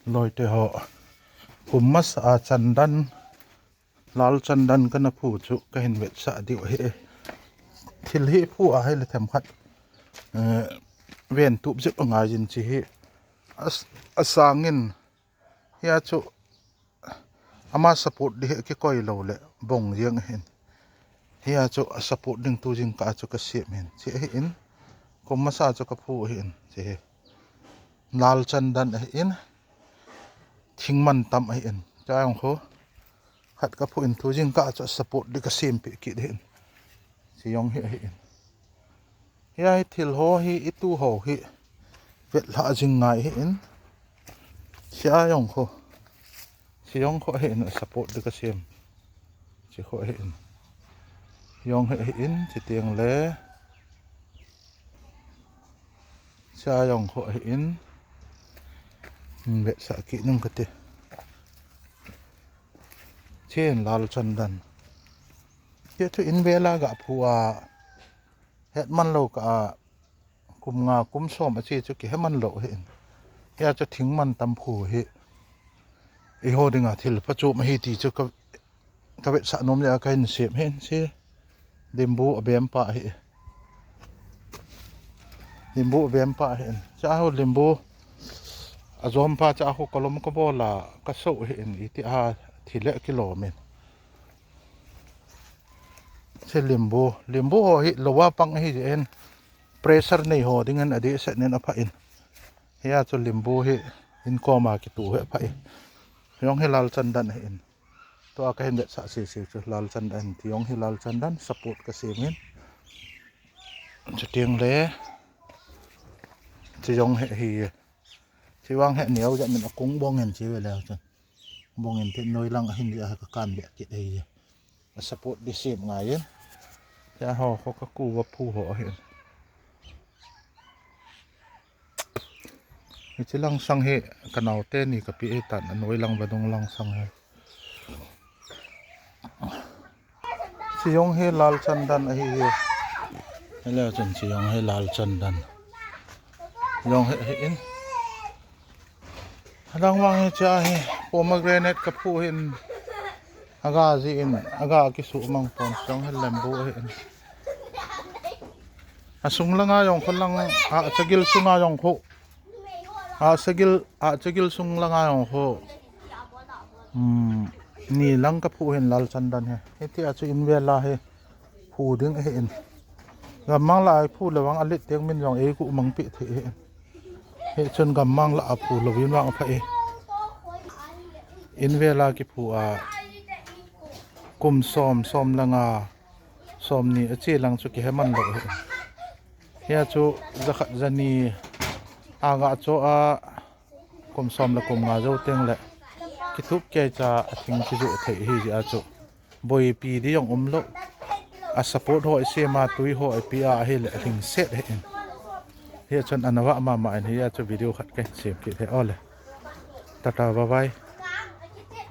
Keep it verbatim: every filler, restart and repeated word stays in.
Loite ho, kum masa a chandan, lal chandan kana phu chu kahin vetsah diu ahi. Thil hi phu a hile themkhat eh, ven tup jep angai jin chi hi. As, asangin hia chu ama support di hi kikoi lou le bong jeng ahin. Hia chu a support ding tu jingkah chu kasem hin. Chi ahin. Kum masa chu kaphu ahin. Chi hi. Lal chandan ahin. Thingman tam ahin. Cha jong khu. Khat kaphu in tu jingkah chu a support di kasem pi kit ahin. Chi jong hi ahin. Hia hi thil ho hi itu ho hi. Vetlha jing ngai ahin. Chi a jong khu. Chi jong khu ahin a support di kasem. Chi khu ahin. Jong hi ahin, chi teng le. Cha jong khu ahin. Hmm, vetsah kit nung kati. Chen lal chandan. Hia chu in vela ga phu a. Het man lou ka a. Kum nga, kum som a chi chu kihe man lou ahin. Hia chu thingman tam phu hi. Eiho dinga thil phachom ahi ti chu ka, kavetsah nom jeh a kahin sem hin chi. Limbu abem pa hi. Limbu abem pa hi. Cha ho limbu. Ajom pa cha ho kolom kabol a kaso hin iti a thil le kilom in. Chi limbu. Limbu ho hi lou a pang ahi jeh in. Pressure nei ho dingin adeh set nin apha in. Hia chu limbu hi in koma kitu hi apha in. Jong hi lal chandan ahin. Tua kahin vetsah sese chu lal chandan. Ti jong hi lal chandan support kasem in. Chu teng le. Chi jong hi hi. Chi vang hi neo ja min akung bong in chi vele chu. Bong in ti noi lang ahin ja kakan be kit ahi. A support di sem ngai in. Cha ho khu kaku va phu ho ahin. Hichi langsang hi kanao teni kapi e tan anoi lang vadung langsang hi. Chi jong hi lal chandan ahi hi. Hele chun chi jong hi lal chandan. Jong hi ahin. Adang vang hi cha hi pomegranate kaphu hin. Aga ji in, aga kisu mang pon jong hi lembu ahin. Asung langa jong khu lang, a chagil sunga jong khu. A chagil, a chagil sung langa jong khu. Hmm, ni lang kaphu hin lal chandan hi. Hiti a chu in vela hi. Phu ding ahin. Gammang la a phu le vang alit teng min jong eiku mang pi thei ahin. Hichun gammang la a phu louvin vang apha e. In vela kiphu a kum som, som langa, som ni achi lang chu kihe man lou ahin. Hia chu jakhat jani aga chu a kum som le kum nga jou teng le kitup kei cha a thing kijoh thei ahi jeh a chu. Boipi di jong umlou. A support ho isem a tui ho ipi a ahile alhingset ahin. Hichun anava mama in hia chu video khat kahin sem kit e ole. Tata bye bye.